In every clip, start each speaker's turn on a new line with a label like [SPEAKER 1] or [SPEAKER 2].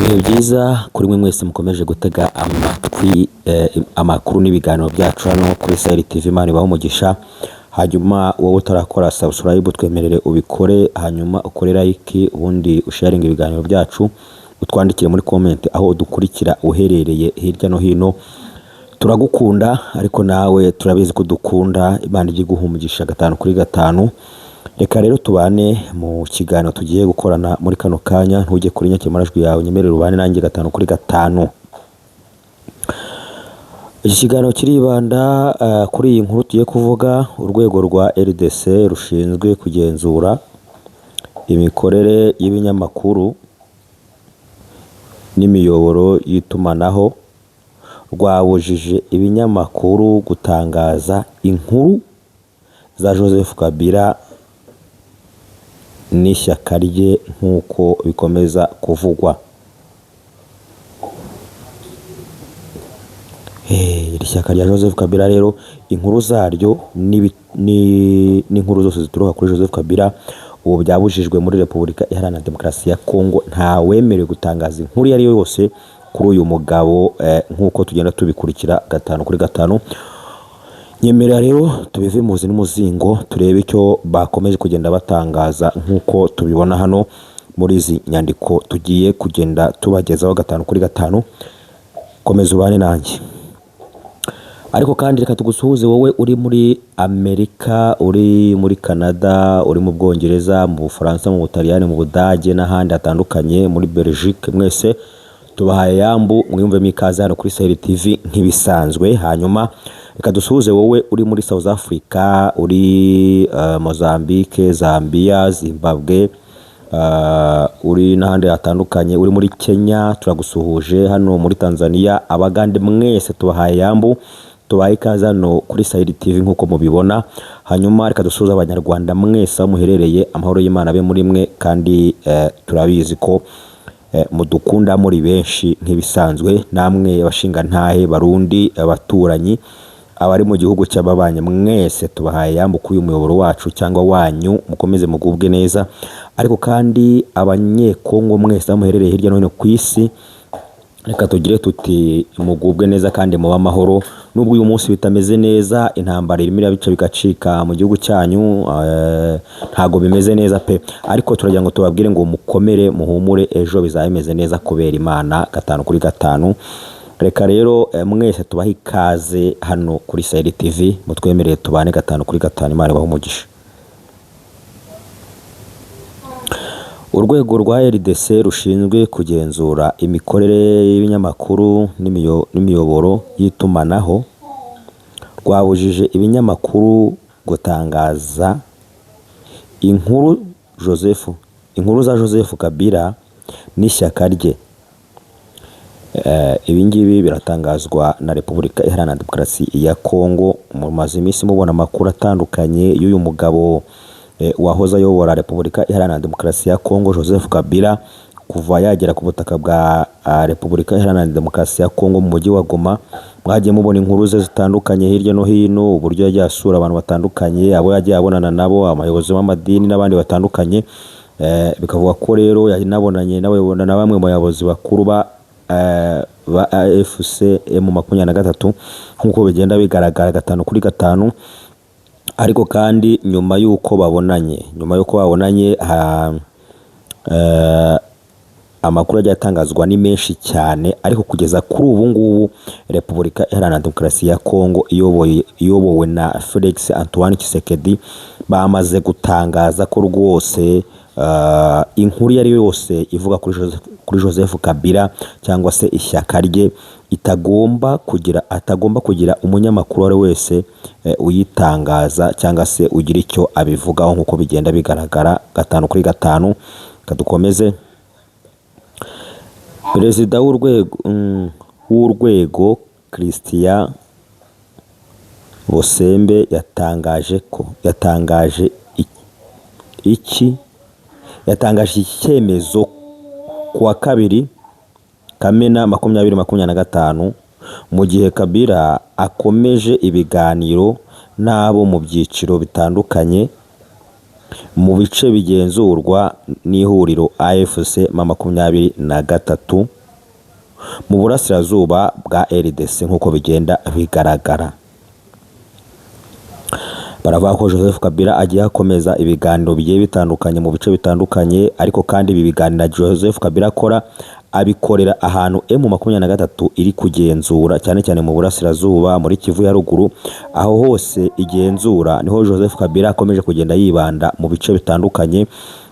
[SPEAKER 1] Ibihe byiza kuri mwe mwese mukomeje gutega amatwi amakuru n'ibiganiro byacu hano kuri Sahel TV. Imana ibahe umugisha. Hanyuma wowe utarakora subscribe, twemerere ubikore, hanyuma ukore like, ubundi usharinge ibiganiro byacu, utwandikire muri comment aho udukurikira uherereye hirya no hino. Turagukunda, ariko nawe turabizi ko dukunda. Imana ijye iguha umugisha gatanu kuri gatanu. Reka rero tubane mu kiganiro tugiye gukorana muri kano kanya. Ntujye kuri nyakiramajwi yawe, nyemerere ubane nanjye gatanu kuri gatanu. Iki kiganiro kiribanda kuri iyi nkuru tugiye kuvuga. Urwego rwa RDC rushinzwe kugenzura imikorere y'ibinyamakuru n'imiyoboro y'itumanaho rwabujije ibinyamakuru gutangaza inkuru za Joseph Kabila n'ishyaka rye nk'uko bikomeza kuvugwa. Iri shyaka rya Joseph Kabila rero, inkuru zaryo n'inkuru zose zituruka kuri Joseph Kabila ubu byabujijwe muri Repubulika Iharanira Demokarasi ya Kongo. Ntawemerewe gutangaza inkuru iyo ari yo yose kuri uyu mugabo, nk'uko tugenda tubikurikira gatanu kuri gatanu. Nyemerera rero tubive muzi n'umuzingo, turebe icyo bakomeje kugenda batangaza nk'uko tubibona hano muri izi nyandiko tugiye kugenda tubagezaho gatanu kuri gatanu. Komeza ubane nanjye. Ariko kandi reka tugusuhuze wowe uri muri Amerika, uri muri Canada, uri mu Bwongereza, mu Bufaransa, mu Butaliyani, mu Budage n'ahandi hatandukanye, muri Belgique. Mwese tubahaye yambu, mwiyumvemo ikaze hano kuri Sahel TV nk'ibisanzwe. Hanyuma reka dusuhuze wowe uri muri South Africa, uri Mozambique, Zambia, Zimbabwe, uri n'ahandi hatandukanye, uri muri Kenya turagusuhuje, hano muri Tanzania, Abagande, mwese tubahaye yambu, tubahaye ikaze hano kuri Sahel TV nk'uko mubibona. Hanyuma reka dusuhuze Abanyarwanda mwese aho muherereye, amahoro y'Imana abe muri mwe, kandi turabizi ko mudukunda muri benshi nk'ibisanzwe. Namwe abashingantahe, Barundi, abaturanyi, abari mu gihugu cy'ababanyi, mwese tubahaye yambu kuri uyu muyoboro wacu cyangwa wanyu, mukomeze mugubwe neza. Ariko kandi Abanyekongo mwese aho muherereye hirya no hino ku isi, reka tugire tuti mugubwe neza kandi mube amahoro, nubwo uyu munsi bitameze neza, intambara irimo irabica bigacika mu gihugu cyanyu, ntago bimeze neza pe, ariko turagira ngo tubabwire ngo mukomere, muhumure, ejo bizaba bimeze neza kubera Imana gatanu kuri gatanu. Reka rero mwese tubahe ikaze hano kuri Sahel TV, mutwemerere tubane gatanu kuri gatanu. Imana ibahe umugisha. Urwego rwa RDC rushinzwe kugenzura imikorere y'ibinyamakuru n'imiyoboro y'itumanaho rwabujije ibinyamakuru gutangaza inkuru za Joseph Kabila n'ishyaka rye. Ibi ngibi biratangazwa na Repubulika Iharanira Demokarasi ya Kongo. Mumaze iminsi mubona amakuru atandukanye y'uyu mugabo wahoze ayobora Repubulika Iharanira Demokarasi ya Kongo, Joseph Kabila. Kuva yagera ku butaka bwa Repubulika Iharanira Demokarasi ya Kongo mu mujyi wa Goma, mwagiye mubona inkuru ze zitandukanye hirya no hino, uburyo yagiye asura abantu batandukanye, abo yagiye abonana nabo, abayobozi b'amadini n'abandi batandukanye. Bikavuga ko rero yanabonanye na bamwe mu bayobozi bakuru ba AFC M23 nk'uko bigenda bigaragara gatanu kuri gatanu. Ariko kandi nyuma y'uko babonanye, amakuru agiye atangazwa ni menshi cyane, ariko kugeza kuri ubu ngubu Repubulika Iharanira Demokarasi ya Kongo iyobowe na Felix Antoine Tshisekedi bamaze gutangaza ko rwose inkuru iyo ari yo yose ivuga kuri Joseph Kabila cyangwa se ishyaka rye atagomba kugira umunyamakuru uwo ari we wese uyitangaza cyangwa se ugira icyo abivugaho nk'uko bigenda bigaragara gatanu kuri gatanu. Kadukomeze. Perezida w'urwego Christian Bosembe yatangaje iki cyemezo ku wa 2 Kamena 2025, mu gihe Kabila akomeje ibiganiro n'abo mu byiciro bitandukanye mu bice bigenzurwa n'ihuriro AFC M23. mu burasirazuba bwa RDC nk'uko bigenda bigaragara. Baravuga ko Joseph Kabila agiye akomeza ibiganiro bigiye bitandukanye mu bice bitandukanye, ariko kandi ibi biganiro Joseph Kabila akora abikorera ahantu M23 iri kugenzura, cyane cyane mu burasirazuba, muri Kivu ya ruguru, aho hose igenzura niho Joseph Kabila akomeje kugenda yibanda mu bice bitandukanye,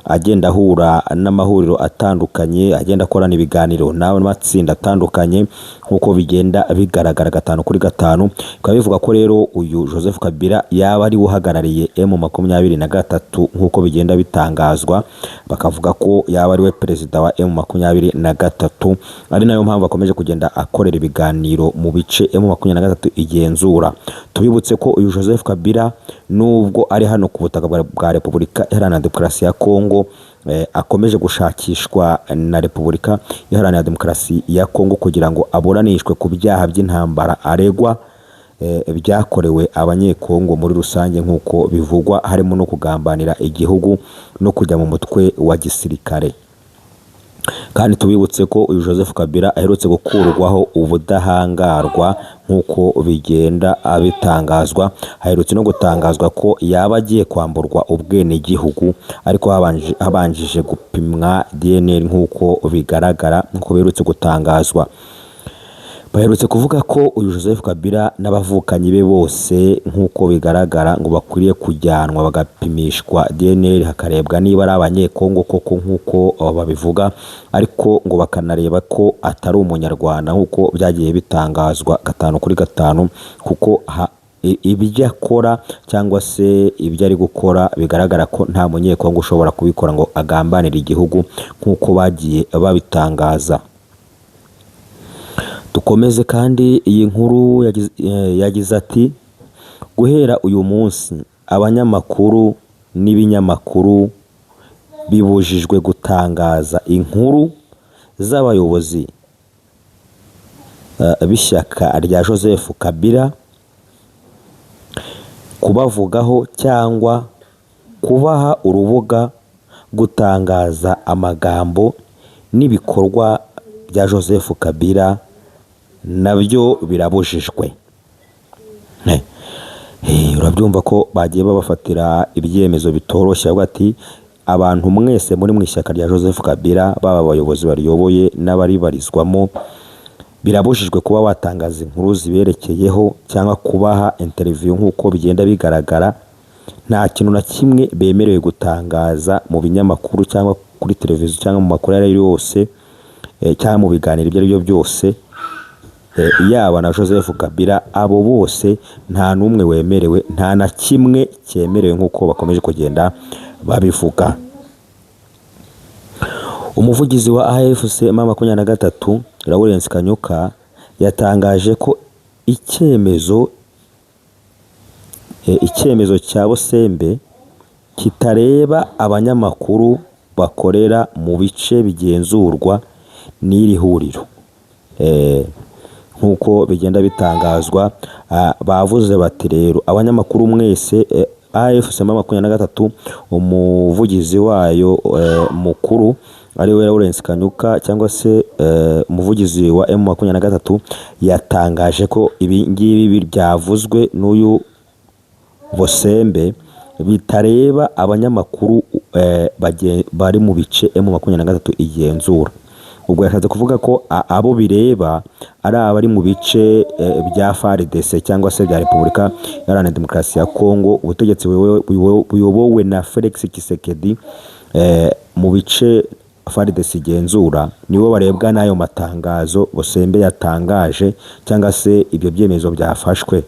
[SPEAKER 1] agenda ahura n'amahuriro atandukanye, agenda akorana ibiganiro n'amatsinda atandukanye nk'uko bigenda bigaragara gatanu kuri gatanu. Bikaba bivuga ko rero uyu Joseph Kabila yaba ari we uhagarariye M23 nk'uko bigenda bitangazwa, bakavuga ko yaba ari we perezida wa M23, ari nayo mpamvu akomeje kugenda akorera ibiganiro mu bice M23 igenzura. Tubibutse ko uyu Joseph Kabila nubwo ari hano ku butaka bwa Repubulika Iharanira Demokarasi ya Kongo, akomeje gushakishwa na Repubulika Iharanira Demokarasi ya Kongo kugira ngo aburanishwe ku byaha by'intambara aregwa, byakorewe abanyekongo muri rusange nk'uko bivugwa, harimo no kugambanira igihugu no kujya mu mutwe wa gisirikare. Kandi tubibutse ko uyu Joseph Kabila aherutse gukurwaho ubudahangarwa nk'uko bigenda bitangazwa. Aherutse no gutangazwa ko yaba agiye kwamburwa ubwenegihugu, ariko habanjije gupimwa DNA nk'uko bigaragara, nk'uko biherutse gutangazwa. Baherutse kuvuga ko uyu Joseph Kabila n'abavukanyi be bose nk'uko bigaragara ngo bakwiriye kujyanwa bagapimishwa DNA, hakarebwa niba ari abanyekongo koko nk'uko babivuga, ariko ngo bakanareba ko atari umunyarwanda nk'uko byagiye bitangazwa gatanu kuri gatanu, kuko ibyo akora cyangwa se ibyo ari gukora bigaragara ko nta munyekongo ushobora kubikora ngo agambanire igihugu nk'uko bagiye babitangaza. Dukomeze kandi iyi nkuru yagize ati: guhera uyu munsi abanyamakuru n'ibinyamakuru bibujijwe gutangaza inkuru z'abayobozi b'ishyaka rya Joseph Kabila, kubavugaho cyangwa kubaha urubuga gutangaza amagambo n'ibikorwa bya Joseph Kabila nabyo birabujijwe. Urabyumva ko bagiye babafatira ibyemezo bitoroshye, bavuga ati abantu mwese muri mu ishyaka rya Joseph Kabila, baba abayobozi bariyoboye n'abaribarizwamo, birabujijwe kuba watangaza inkuru ziberekeyeho cyangwa kubaha interview nk'uko bigenda bigaragara. Nta kintu na kimwe bemerewe gutangaza mu binyamakuru cyangwa kuri televiziyo cyangwa mu makuru ayo ari yo yose, cyangwa mu biganiro ibyo ari byo byose, yaba na Joseph Kabila, abo bose nta n'umwe wemerewe, nta na kimwe cyemerewe nk'uko bakomeje kugenda babivuga. Umuvugizi wa AFC M23 Lawrence Kanyuka yatangaje ko icyemezo cya Bosembe kitareba abanyamakuru bakorera mu bice bigenzurwa n'iri huriro. Nk'uko bigenda bitangazwa, bavuze bati rero abanyamakuru mwese, AFC M23 umuvugizi wayo mukuru ari we Lawrence Kanyuka cyangwa se umuvugizi wa M23 yatangaje ko ibi ngibi byavuzwe n'uyu Bosembe bitareba abanyamakuru bari mu bice M23 igenzura. Ubwo yashatse kuvuga ko abo bireba ari abari mu bice bya FARDC cyangwa se bya Repubulika Iharanira Demokarasi ya Kongo, ubutegetsi buyobowe na Felix Tshisekedi, mu bice FARDC igenzura nibo barebwa n'ayo matangazo Bosembe yatangaje cyangwa se ibyo byemezo byafashwe.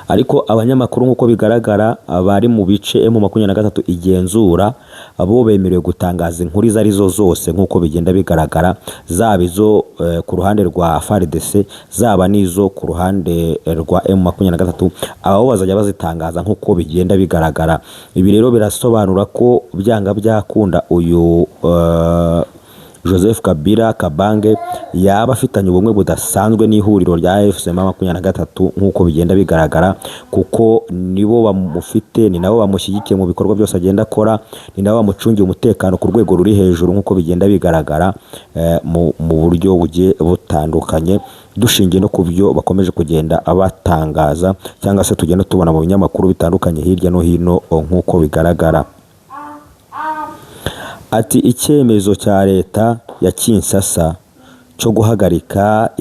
[SPEAKER 1] Ariko abanyamakuru nk'uko bigaragara bari mu bice M23 igenzura bo bemerewe gutangaza inkuru izo arizo zose nk'uko bigenda bigaragara, zaba izo ku ruhande rwa FARDC, zaba n'izo ku ruhande rwa M23, abo bazajya bazitangaza nk'uko bigenda bigaragara. Ibi rero birasobanura ko byanga byakunda uyu Joseph Kabila Kabange yaba afitanye ubumwe budasanzwe n'ihuriro rya AFC M23 nk'uko bigenda bigaragara, kuko nibo bamufite, ni nabo bamushyigikiye mu bikorwa byose agenda akora, ni nabo bamucungiye umutekano ku rwego ruri hejuru nk'uko bigenda bigaragara mu buryo bugiye butandukanye, dushingiye no ku byo bakomeje kugenda batangaza cyangwa se tugenda tubona mu binyamakuru bitandukanye hirya no hino nk'uko bigaragara. Ati icyemezo cya leta ya Kinshasa cyo guhagarika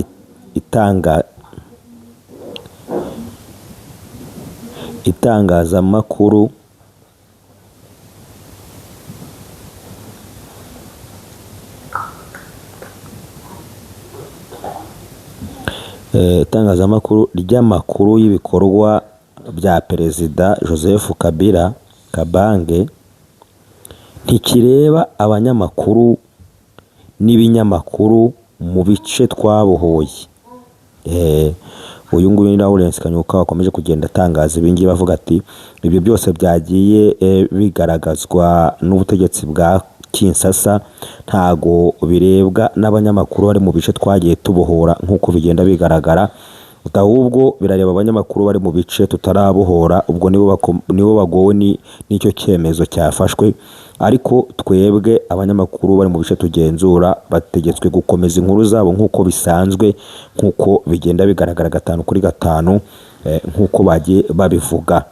[SPEAKER 1] itangazamakuru itangazamakuru ry'amakuru y'ibikorwa bya Perezida Joseph Kabila Kabange ntikireba abanyamakuru n'ibinyamakuru mu bice twabohoye. Uyu nguyu ni Lawrence Kanyuka wakomeje kugenda atangaza ibi ngibi avuga ati ibyo byose byagiye bigaragazwa n'ubutegetsi bwa Kinshasa ntago birebwa n'abanyamakuru bari mu bice twagiye tubohora nk'uko bigenda bigaragara, ahubwo birareba abanyamakuru bari mu bice tutarabohora, ubwo nibo bagowe n'icyo cyemezo cyafashwe, ariko twebwe abanyamakuru bari mu bice tugenzura bategetswe gukomeza inkuru zabo nk'uko bisanzwe, nk'uko bigenda bigaragara 5 kuri 5, nk'uko bagiye babivuga.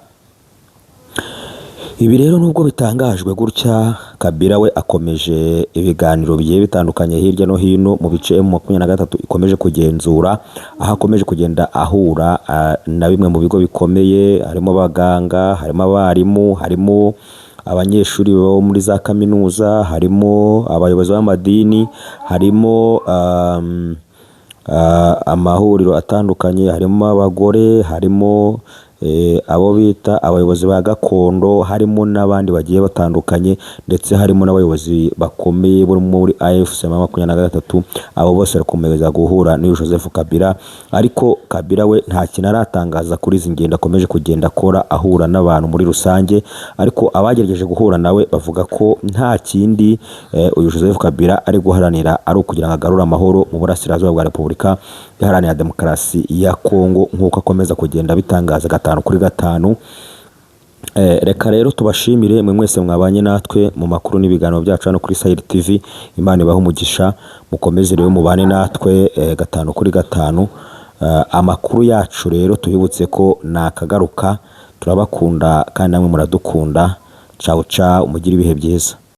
[SPEAKER 1] Ibi rero nubwo bitangajwe gutya, Kabila we akomeje ibiganiro bigiye bitandukanye hirya no hino mu bice M23 ikomeje kugenzura, aho akomeje kugenda ahura na bimwe mu bigo bikomeye, harimo abaganga, harimo abarimu, harimo abanyeshuri bo muri za kaminuza, harimo abayobozi b'amadini, harimo amahuriro atandukanye, harimo abagore, harimo abo bita abayobozi ba gakondo, harimo n'abandi bagiye batandukanye, ndetse harimo n'abayobozi bakomeye bo muri AFC M23. Abo bose barakomeza guhura n'uyu Joseph Kabila, ariko Kabila we nta kintu aratangaza kuri izi ngendo akomeje kugenda akora ahura n'abantu muri rusange, ariko abagerageje guhura nawe bavuga ko nta kindi uyu Joseph Kabila ari guharanira ari ukugira ngo agarure amahoro mu burasirazuba bwa Repubulika Iharanira Demokarasi ya Kongo, nk'uko akomeza kugenda abitangaza 5 kuri 5. Reka rero tubashimire mwe mwese mwabanye natwe mu makuru n'ibiganiro byacu hano kuri Sahil TV. Imana ibahe umugisha, mukomeze rero mubane natwe 5 kuri 5. Amakuru yacu rero tubibutse ko nakagaruka, turabakunda kandi namwe muradukunda. Ciao ciao, mugire ibihe byiza.